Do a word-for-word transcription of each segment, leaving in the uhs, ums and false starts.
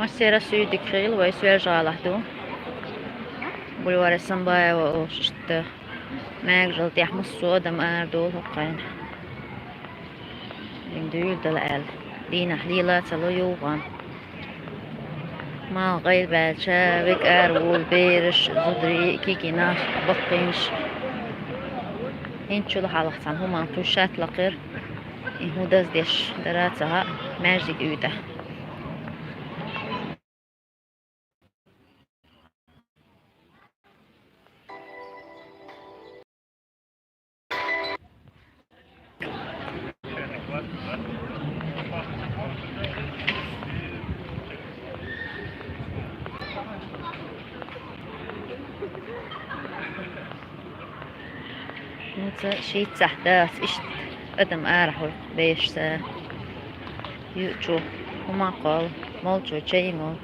Массера суьйдиг хийла вай Соьлжа-ГӀалахь ду. Бульвар Эсамбаева олуш иштта. Мегаш-Ӏала тӀехь массо а адам арадолу хӀокхуьнан. Ин дуьйла дала аьлла, дийнахь лела а ца ло юха. Малх гӀайла баьлча, вега ара волу бераш, зударий, кегий нах, баккхийнаш. ХӀинца чулахь хьалха цхьана хӀуманна кхуьссуш лакхара, и хӀун даза деш дара а ца хаьа, маьждиг уьйтӀа. ХӀинца шийтта сахьт дац, иштта адам арахь ву, бешаш ца ю чу, хӀума кхолла, молчу чай молу.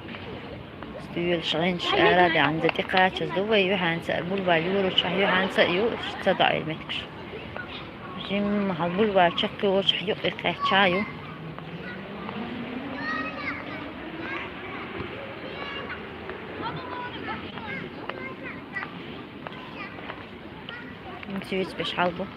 Стоьлаш, гӀенташ ара а даьхьна, тӀекхачаза ду вай, юьхьанца а, бульвар йолочохь юьхьанца а ю ца доӀийла меттигаш. Жимма хьал бульвар чекхйолчохь юкъе кхаьчча а ю. Цуьйца беш хьал бу.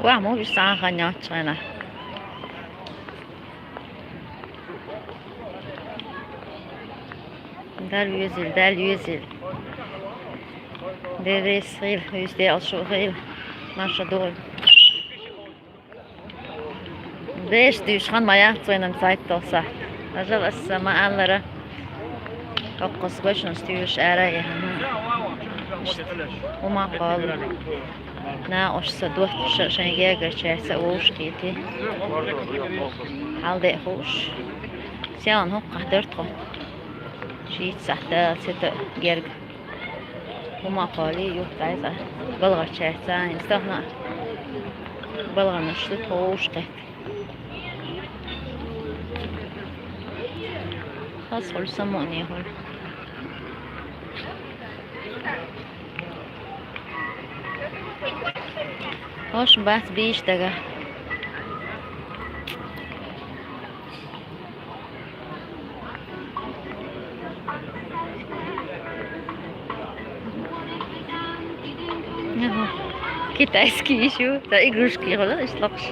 Ваха, ма вуьш цхьа а хан йоццуш хьайна. Далла везийла, Далла везийла. Деррис хила, вуьйса декъал шу хила. Марша догӀийла. Беш дуьйш хан ма яц вайна цхьайтталгӀа сахьт. Ажал аса ма аллара. ХӀокхуьнца гочнаш туьйш ара а яхана. Иштта хӀума кхолла. Накъош ца доттуш, шайн гергарчаьрца а вовшахкхетий. Хьал де а хууш. Селхана хӀокхахь дара тхо. Шийтта сахьт дала ца та герга. ХӀума кхоллий, юха дӀайса балгӀарчаьрца, стагана балгӀанаш ду тхо вовшахкхетта. Хаза хуьлу, самукъане хуьлу. ХӀорш бац бийш дага. Ага. Китайский ещё. Да, игрушки хуьлу, иштта лакхаш.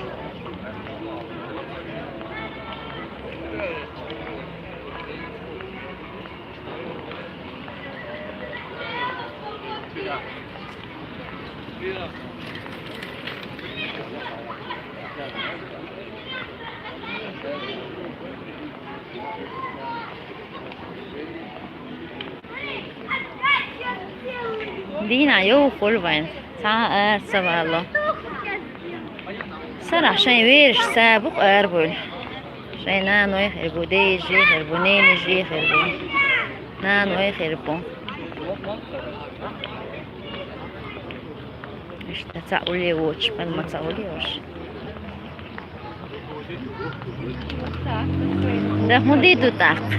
Дийнахь йовхо хуьлу вайн, цхьа а ара ца вало. Сарахь шайн вераш са бу-кх арабевлла. Вай наной хир бу, дайжи хир бу, нанажи хир бу. Наной хир бу. Иштта цхьа улле воч, мел ма цхьа улле вош. Да хӀун дийду тӀаккха?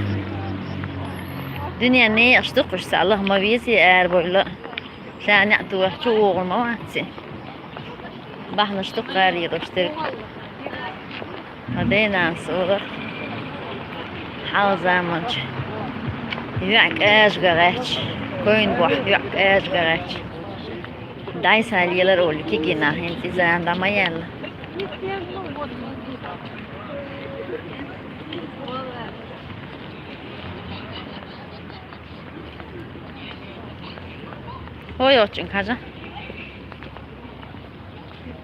Дуьненна некъаш ду-кх уж, цхьа Аллах ма везий, ара бовла. Ша неӀ тохачу вогӀур ма вац. Бахьанаш ду-кх гӀарийраш дерг. Ма дайнанас олар. Хьалха заманчу йоӀ кӀажа гӀаьчча, койна бохь йоӀ кӀажа гӀаьчча, дӀай-схьай лелар олу кегий нах, хӀинца иза дӀа ма яьлла. ХӀой, очун кажа.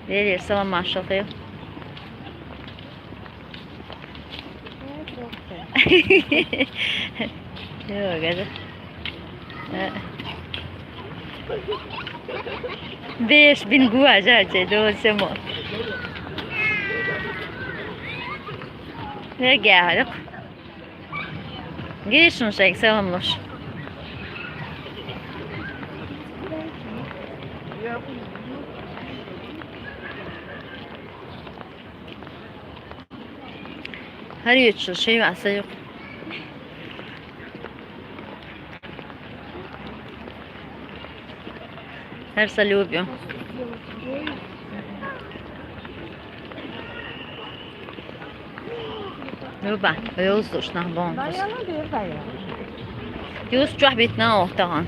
Дерриг салам-маршалла хир. Йо, гада. Беш бин гуа жаьче, доза семо. Вегахьарах. Гишин шайга салам луш. ХӀара юьтуш ши йоӀ са юкъа. ХӀара са Любю. Люба, йолуш нах боху. Юс чохь битина оха тахана.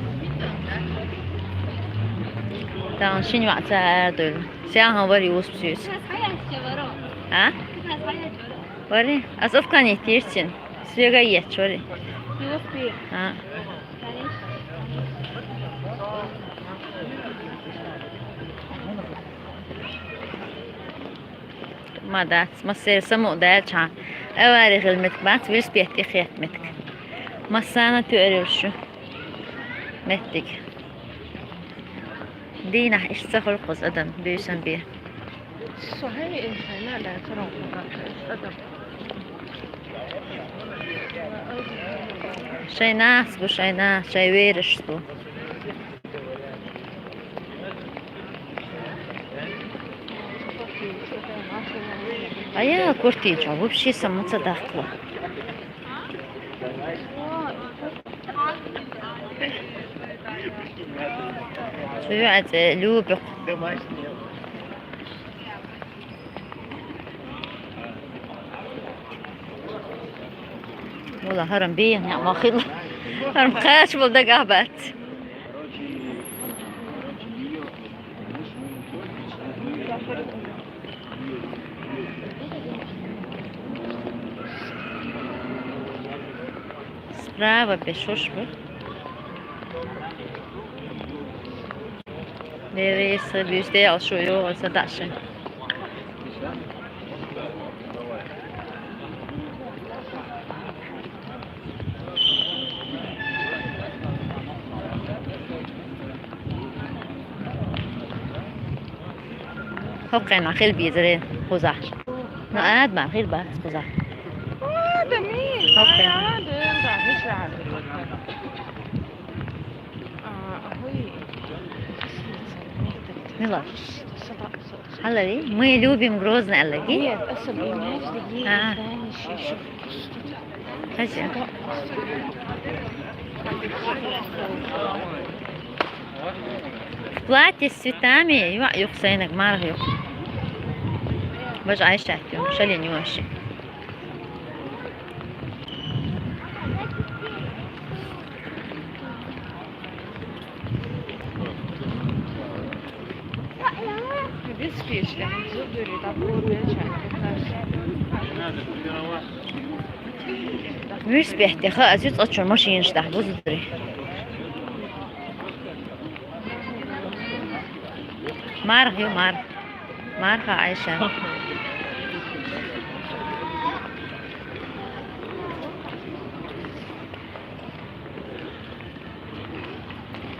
Тахана шина йоӀ ца арадуьйла. Сяхьан вара Юсуп суьйса. А? Вари? Ас офкан йиттийра цуьнан. Соьга етташ вари. А. Ма дац, массеран самукъадаьлча, авари хилла меттиг бац, велосипед тӀе хетта меттиг. Массарна а тоьар йолуш ю меттиг. Дийнахь иштта ца хуьлу кхуза адам буьйсан бен. Со хьайн, э, хьайна а лаьцна, хьуна а лаьцна адам. Шайн нахаца бу, шайн нахаца, шайн верашца бу. А я куртича вообще сама ца дахкала. Цу юьхьа цӀе Любик. Вала хӀара бен неӀ ма хилла. ХӀара кхача болу дагахь бац. Справа беш хӀуш бу. Дерриг а сан буьйса декъала шу йогӀу сан дашин. ХӀокхуьнан хила безара кхузахь. Ну, ада ма хила бац кхузахь. Ада мий? ХӀокхуьнан. Ай, ада, ада, хӀуша. А, хӀуй. Мила. Хьалари? Мы любим Грозный аьлла, ди? Нет, особо имя, а. Хаза. Платье с цветами, йоӀ юха сайнаг, марха юха. Бажа Айшат ю, шалин юаши. Вуьрса бетте хаьа, цу цӀа чуьра машинаш дахь бузударий. Марха ю, марха. Марха Айша.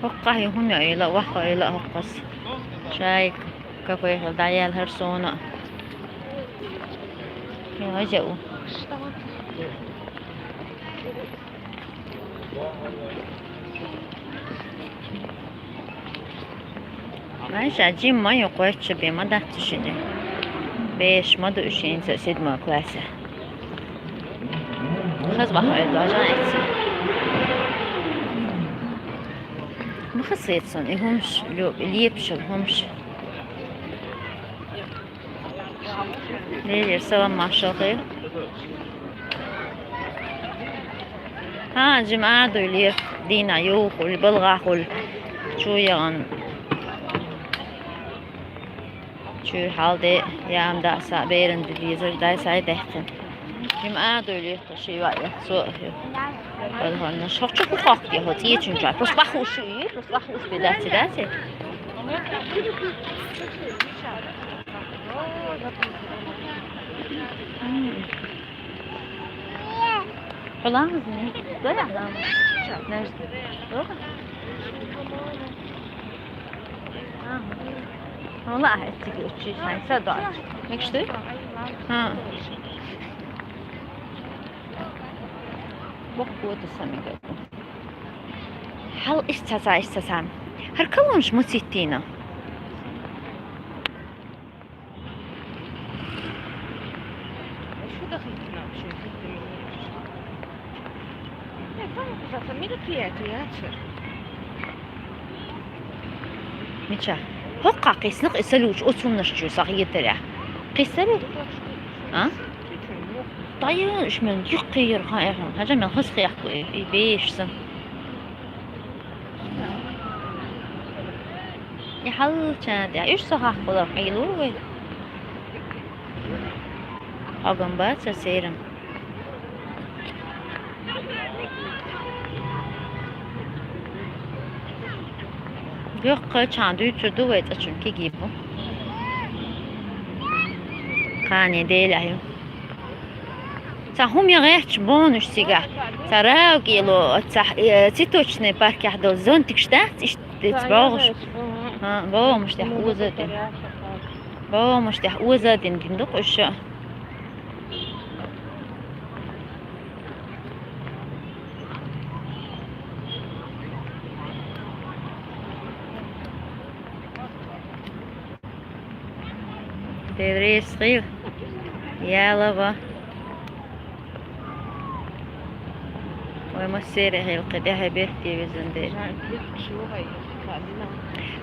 ХӀокхахь ю хӀума йойла, ваха йойла хӀокхас. Шайка кафе хила дӀаяьлла хӀара суна. Хажа у. Знаешь, а Джим ма юкъоччу бе ма дац шуьда. Беш ма ду шуьнца седьмой классе. Хаз бахьа дажа эци. Ма хасецун, и хумш, лё-, лепшил хумш. Лелер, салам машалхи. Ха, жимаду лер, дина юхул, балгахул, чуян. Чур халде, ям да са берен дизер дай сай дехтен. Жимаду лер, шива я, со. Балгана, шохчу хохки, хо, тиечун ча. Пус бахушу, пус бахуш бедати, дати. Хулаан зини. Дая хулаан. Нажди. Ох. Ага. Вала эттиги учи сан са да. Мекшти? Ха. Бок куота самига. Хал исцаса, исцаса. Хар калунш муциттина. Шу дахийтина вообще, хийтина. Э, там же мероприятие, я чё? Мича. Хокка кисник исалуч оцуннаш чу сагъетера. Кисари? А? Тайын ишмен юкъир ха, э, хажа мен хас хияк, э, бешсин. И хьалча дя, уьш сахьахь хулар къайлу вай. Хьагам баца серам. Гёхка чан дуьйцур ду вай цӀа чун кигибу. Кхане делаью. Ца хӀума гӀерташ бонуш цигахь. Ца рав кӀело, ца, э, цветочный паркехь долу зонтикаш дац, иштта децу богӀуш. Ха, богӀумаш тӀехь оза дин. БогӀумаш тӀехь оза дин дин ду кхуьша. Деврес хил. Ялава. Ой, ма сере хил кхидехье бертте везан де.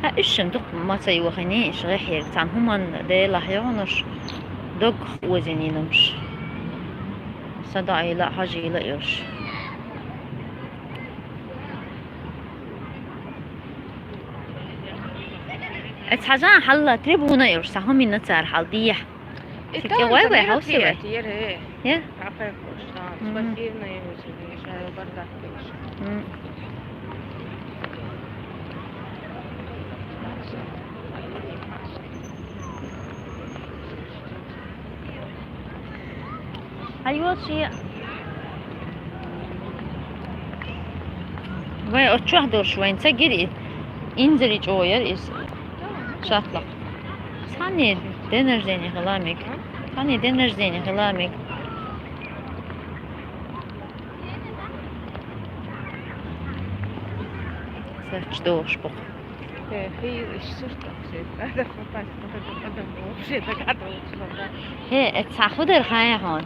Ха, уьш шин дукха маца юхани, иш гӀехьер. Цан хӀуман делахь йогӀунуш. Дог озин йинумш. Садаийла, хьажийла йолуш. Эц хьажа хьалла трибуна йолуш, сан хӀумина цара хьал дехьа. И Цике там вай это вай хьал сивай. Мероприятие, е. Е? Кафе кошта, Мгм. Спортивное, уже, шайо бардак, конечно. Мгм. Хьайо ши. Вай оцу чохь долуш вайн ца гири, инзари чӀогӀа яра иза. Шатлакх. Цхьанне день рождения хила мега. Цхьанне день рождения хила мега. Сач дохуш боху. Э, хи, иш сурт вообще. Надо хватать, вот этот адам вообще догадывается, да. Хе, э, цхьа худар хьан хьон.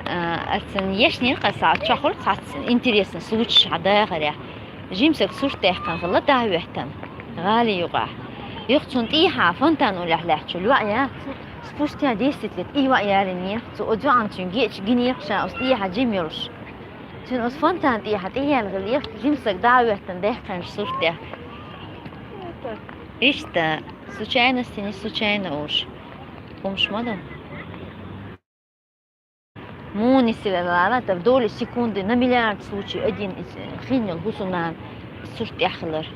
А, ацан ешнин къаса, чохур цац интересный случай хьадахаря. Жимсаг сурт даьккхина хилла дӀахӀоьттина. ГӀали юкъа. Юха цунна тӀехьа фонтан уллехь лаьттачу лоӀ яц. Спустя десять лет и лоӀ ялинехь, цу оцу зоӀамчуьнга гечу гинехь ша оцу тӀехьа жим йолуш. Цуьнан оцу фонтан тӀехьа тӀехьаьлла хилла, жимсаг дӀа а хӀоьттина даьккхинчу суртех. Иштта, случайности не случайно уж. ХӀумаш ма ду. Муни сила лала, там доли секунды на миллиард случай один из, э, хин йолу хӀусамнана сурт тӀехь хилар.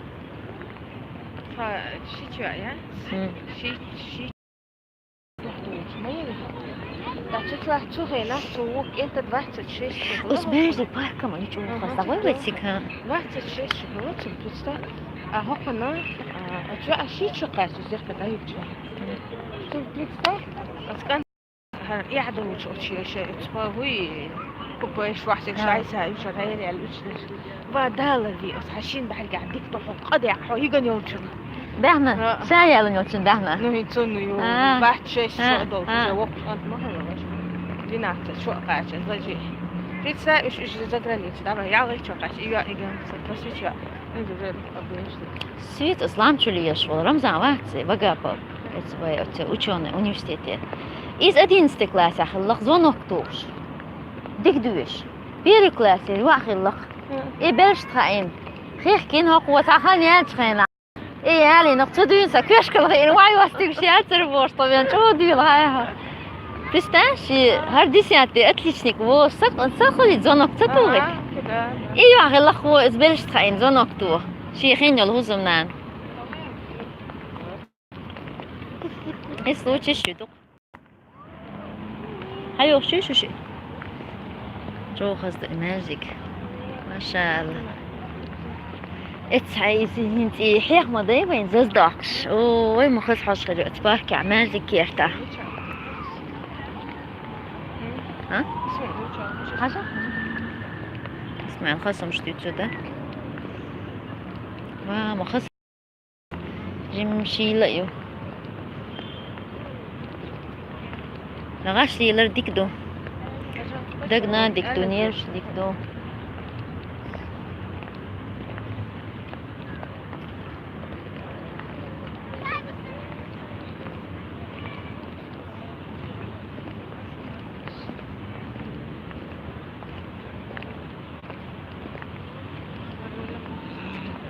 Ха, ши чоь, я? М. Ши, ши. Дац, цу хенахь цу вукху кӀентан двадцать шесть чу. Ус бежди паркам а ничего не хвастал. Ага, вай, вай, цика. Двадцать шесть чу было, цу представь. А хӀокхуна, а, а чу, а ши чу кхаьчу, зеркало даю чу. Цу представь, а скан ХӀара яхь долчу оцу шен шайн оцу пхьуй купеш вахчиг шайса уьш гӀайра яьлла уьш деш. Ва Дала ви, оцу хьан шин баьхьаргахь дика тохьу къа дехьа хьо йиган йолчуьра. Баьхна, а, ша яьлла йолчун баьхна. Ну, хӀинца ну ю, а, бац шайса а, шо долчу, а, уже воккха кӀант ма хьо йолаш. Двенадцать шо кхача, зажи. Представь, уьш, уьш заграница, давай, я лайчо кхача, и я, и ган, са, косича. Света, ислам чу леш волу Рамзан вац, Вагапов, оцу вай оцу учёный университете. Иза одиннадцатый классехь хиллакх, звонок тухуш. Дика дуьйш. Первый классера ваха хиллакх. И белшта хаийна. Хих кин хӀокхо цхьа хан яьлчу хенахь. И ялийнах цу дуьйна сан коьшкал хиъна, вай, вас тивш яцара бохуш, тхо вен чӀогӀа дуьйла хьайхьа. Представь, ши хӀара десятый отличник волуш, са, са хуьлий звонок ца туху. Ага, да. И юьхь хиллакх, иза белшта хаийна звонок туху. Шен хин йолу хӀусамнана. И случай шуьту. Хьан йохуш ю шу ши? ЧӀогӀа хаза ду и маьждиг. Машаалла. Эцхьа иза хӀинца и хьех ма дай вайн заза доккхуш. Ой, ма хаза хьожуш хир ю оцу паркехь, маьждиг кертахь. А? Хьажа? Исмаил, хаза хӀумаш дуьйцу, да? Ва, ма хаза. Жимма шийла а ю. ГӀаш лелар дика ду. Дагна дика ду, нерваш дика ду.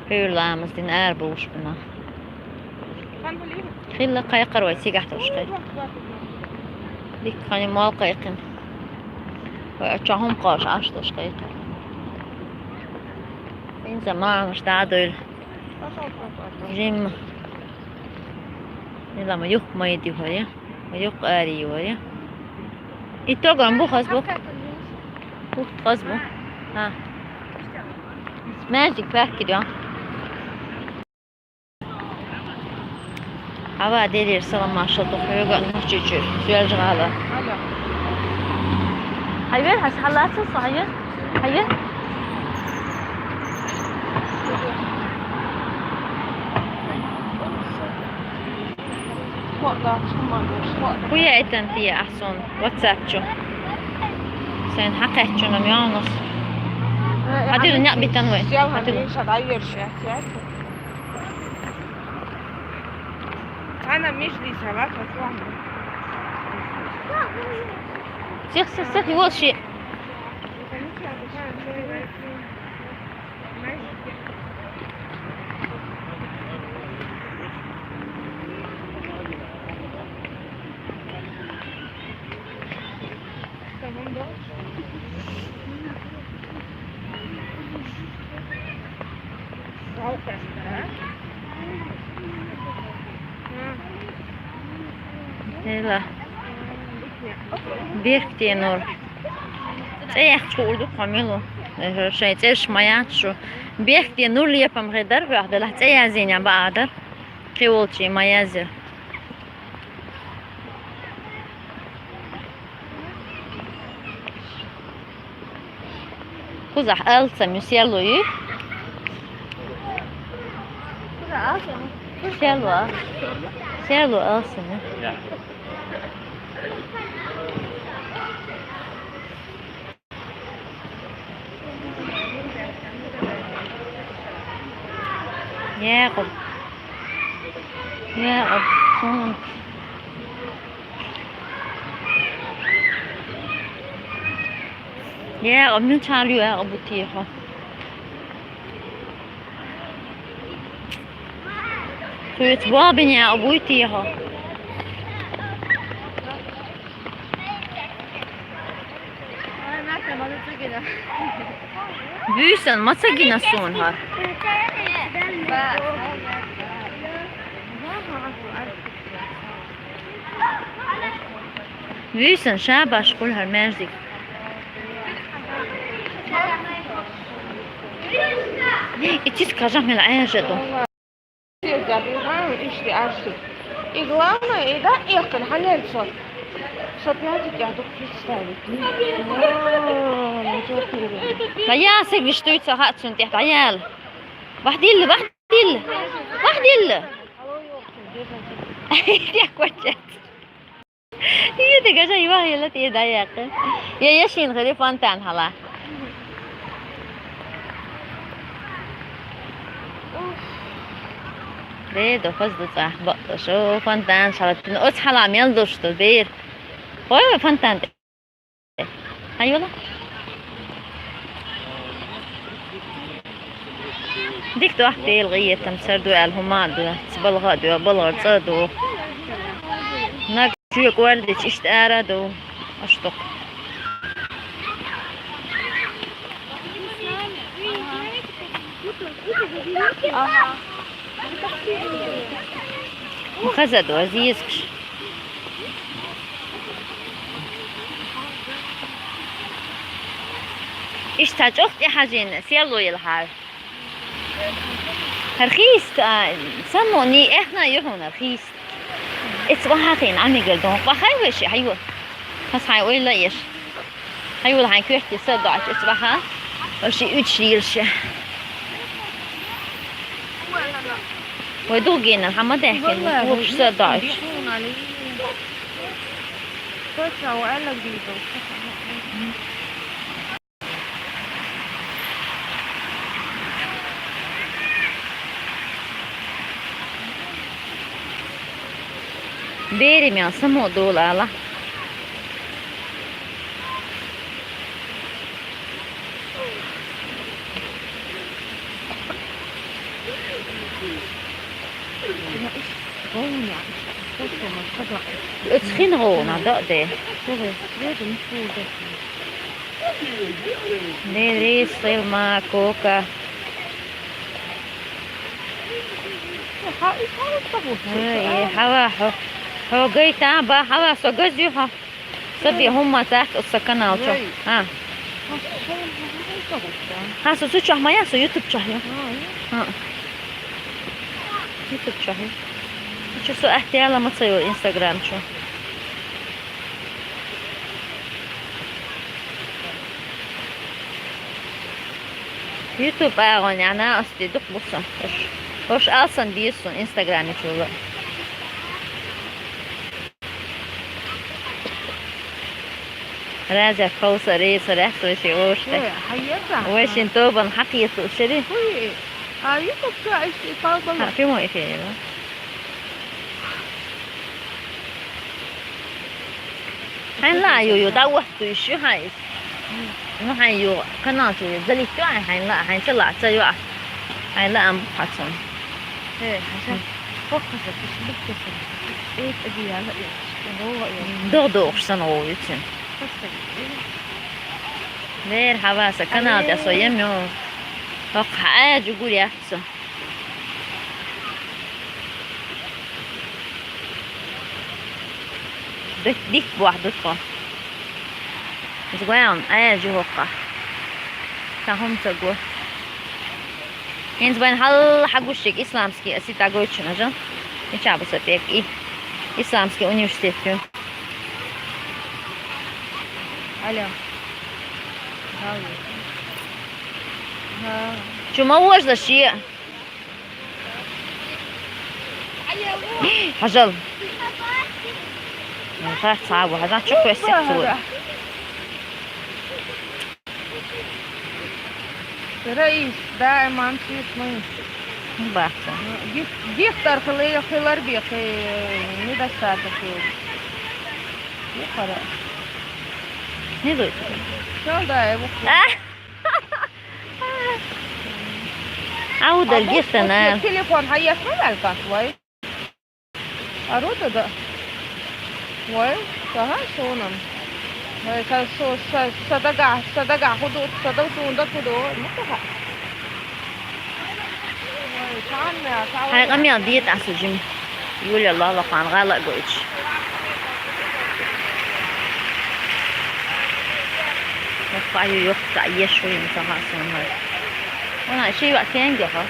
Хьуьйра ламаз дина ара бовш бина. Хилла кхайкхар вай цигахь товш кхайкхар. Дикка хани мол кхайкхина. Вай а чохь хӀума кхош Ӏаш товш кхайкхар. ХӀинца маӀанаш дӀа а дойла. Жимма. Ила ма юхк ма йиди хӀоя. Юккъе ари йора. И тогам бу хазбу? Ух, хазбу. Ха. Маьждиг паьхкидо. Ава, деррера салам маршал ду хьоьга а, Нохчийчуьра, Соьлжа-ГӀала. Алло. Хьайвер, хьайса хьаллацал со, хьайвер? Хьайвер? ХӀу яйтан те ахь суна WhatsApp чу? Сайн хьакхаьччунам йоӀанас. Хьадира некъ битан вай. Хьадира. Цхьана миш дийса вац, хьо чохь. Сих, сих, сих, йолчи. Хьела. Бехктенур. ЦӀе яхча хуур ду-кх хьо мила ву. Э, шайн цӀераш ма яц шу. Бехктенур лепам хир дара хьох делахь, цӀе язйина баа дара. Кхин волчий ма язйира. Кхузахь алсам ю, серло ю? Серло. Серло алсам ю. Якъуб. Якъуб, суна. Якъуб, мичахь ю, Якъуб, бу техьа? Кхуьйца бохбина Якъуб, буй техьа? Буьйсан ма ца гина суна хӀара. Буьйсан ша баш хуьлу хӀара маьждиг. И циска хьажахь мила Ӏаьржа ду. Иштта Ӏаш ду. И главное, и дӀа а эккхина, хьан лерчо. Опять у тебя тут представить. О, ничего себе. Да я сыгнешь, что это хатсун, ты, да я. Вахдил, вахдил, вахдил. Я кончать. Иди, гажа, ива, я ла, ты, да я. Я, я шин, гыри, фонтан, хала. Бер, дохоз дуца, бо, шо, фонтан, шалатин, оц хала, мел душ, то, бер. Ой, фонтан. Айола. Дик дуахь Дела гӀийетам сар ду аьлла хӀума а ду, ца балгӀа а ду, балгӀар цӀа а ду. Наг чоь кӀордича иштта ара а ду. Аштукх. Ага. Хаза ду, азизкаш. Иштта чӀоагӀа тӀехьажийна, серло елахьар. ХӀара хийста, а, самони эхна юхьунар хийста. Эц вахьахин Ӏамигар дон. Вахай веши, хьайва. Хас хьай ойла еш. Хьайва хьай кверти са доач, эц ваха. Веши уч лилша. Вай дугина, хьама дехкин, вухш са доач. Берий мел саму долала. Эцхин гӀона, да, де. Де рис, хилма, кока. Эй, хьава, хьо, хьо гайтан ба, хьава, со газю, хьо. Саби хӀумма цӀаьхк оцу сан канал чу. Вай. А. Хьан со цу чохь ма яхь, со YouTube чохь ю. А, ю. А. YouTube чохь ю. Цу чу со аьтту яла ма ца йолу Instagram чу. YouTube агӀон яна асти дукха бу сан. Хош, хош алсан бийр сан Instagram чула. Раза ховса рейса ряхса веши вошта. Ой, хьаерза. Вешин тобан хьакхету шери. Ой, а ю копка ишти палбала. Ха, прямой эфир, да? Хьайн ла ю, ю, да вот ты ещё хай. Ну, хьайн ю, канал чу, залить ю, хьайн ла, хьайн ца ла, ца ю. Хьайн ла ам хацан. Э, хаса. Хохаса, кис буккаса. Э, эди яла, э, рова, э. Дох, дох, сан о, ицин. Хаса. Вер хаваса, канал да со, ем ю. Хох, хаа, жугур яхса. Дик, дик бохь ду тхо. Иза гуьйгӀна, Ӏаьржа хӀокхахь. Сан хӀума ца го. ХӀинца вайн хьал хьагушшиг исламский, аса и тӀагойчу нажа. И чабаса пек и. Исламский университет ю. Алло. Чу ма вожа шиъ. Хьажал. Ха, цхьа а ву, хьажал, чу кхоьссина ца вара. Раис, даиман чуьйш ма ю. Бац. Гих-, гихтар хила-, хилар бен, кхин недостаток ю. Ю хара. Не дуй. Чал дай, ву. А? Ӏаудал гихтана. Телефон хьаеш ма ваьлла кхас вай? Ару ду да? Вай, сага сонам. Вай, са, со, са, са дага, са дага хӀу ду, са даг суна даг хӀу ду, ма ца хаьа. Вай, чан мя, са вай. Хьайн къамел дийта аса жим. Юля лала хан гӀала а гойтуш. Вай, ю, юхта, еш хӀу йим ца хаьа суна хьай. Вана, ши ваъ кенге хьо.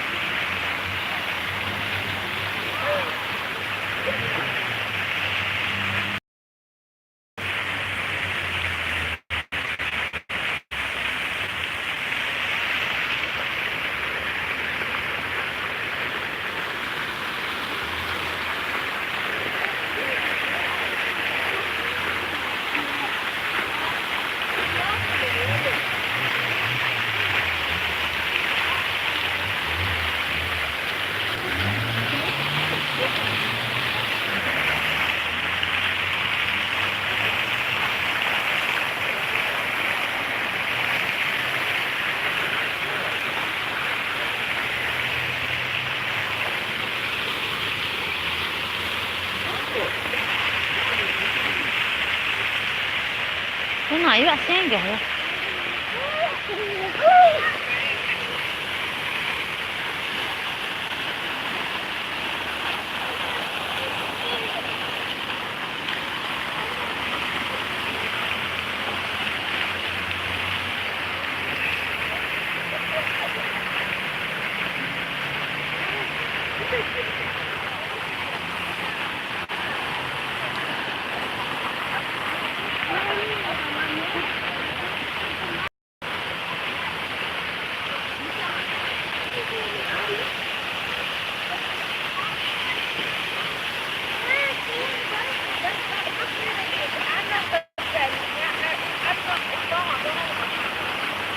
Hu na, yu a senga, hu.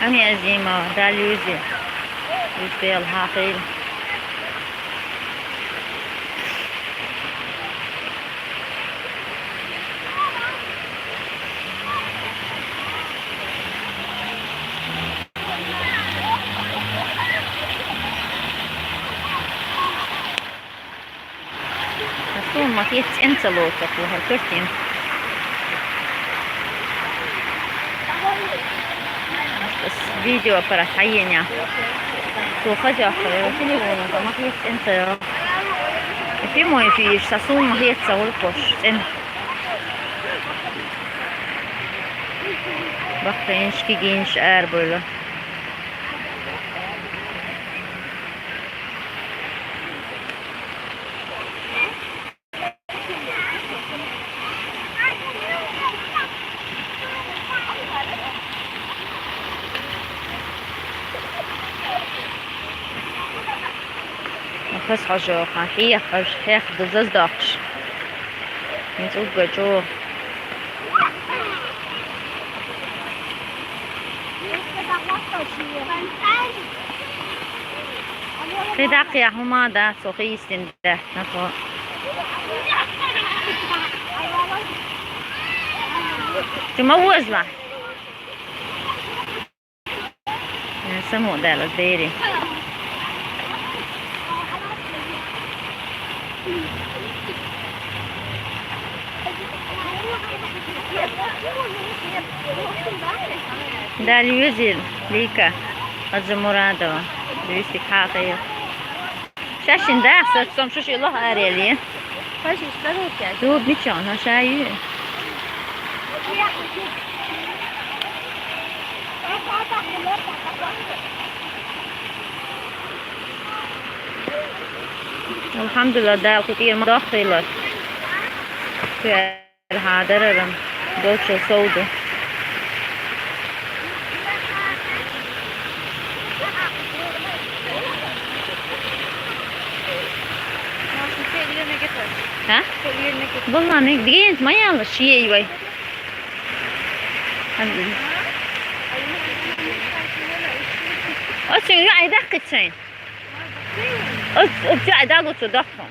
Ами азима, далюзи. Успел хахил. Сум ма хетц энцалоцах лохар кертин. Видео аппарат хайеня. Су хажа телефон ма хетц энца. Эпи мой фиш, са сум ма хетц саул кош. Эн. Бахтеншки гинш ар было. Хас хажо, хан хиях, хиях дызаз дакш. Мин цугга чо. Ты так я хума, да, сохи истин, да, на то. Чума возла. Само дала бери. Дали юзил, Лика Хаджимурадова. Юсти хатая. Шашин да, сом шуш ило арели. Хашиш тару кя? Дуб мичон, хашаю. Алхамдулилла, Дала кутир ма дахтила. Хьадарарам, долча совду. А? Болла, ме дигенс маяла шией вай. Оцин ю айдак кицен. Оц, оц айдак оцу дахтон.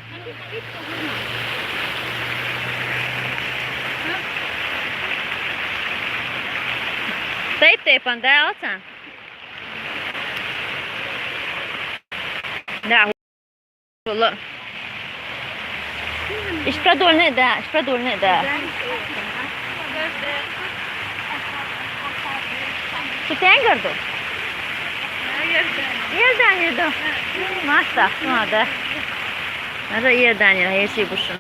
Тайп тайпан да алца. Да. Шула. Иш продольный да, иш продольный да. Шу тен гардо? Иордания да. Маста, ма да. Надо Иордания, если бушун.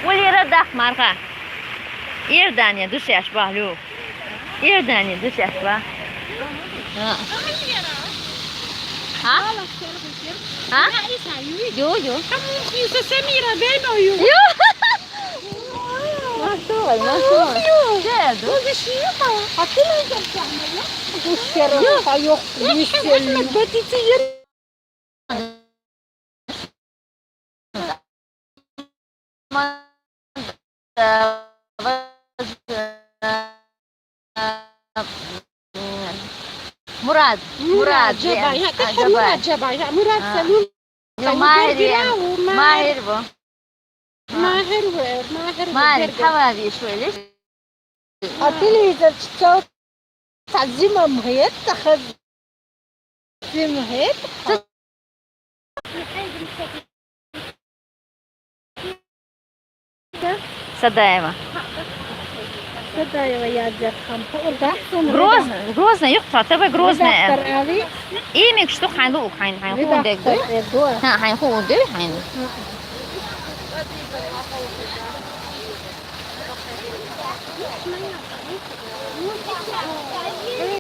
Улира дах марга. Иордания душеш ба, лю. Иордания душеш ба. А? А? А? Ю, ю. Ю. Машалла, машалла. Ю. Ю. Мурад, Мурад, Мурад, Джабай, я, Джабай. Мурад Джабай, я, Мурад Салим. Ё, Маһир, Маһир во. Маһир во, Маһир во. Маһир, хава ви шуэлиш? А телевизор чичо. تعزيمة مهيت تاخذ. زي مهيت. Садаева. Садаева я дер хам. Грозный, Грозный, юк, та, тебе Грозный. Редактор али. Имик што хайну, хайн, хайн, хун дек ду. Редактор эго. Ха, хайн, хун дек, хайн.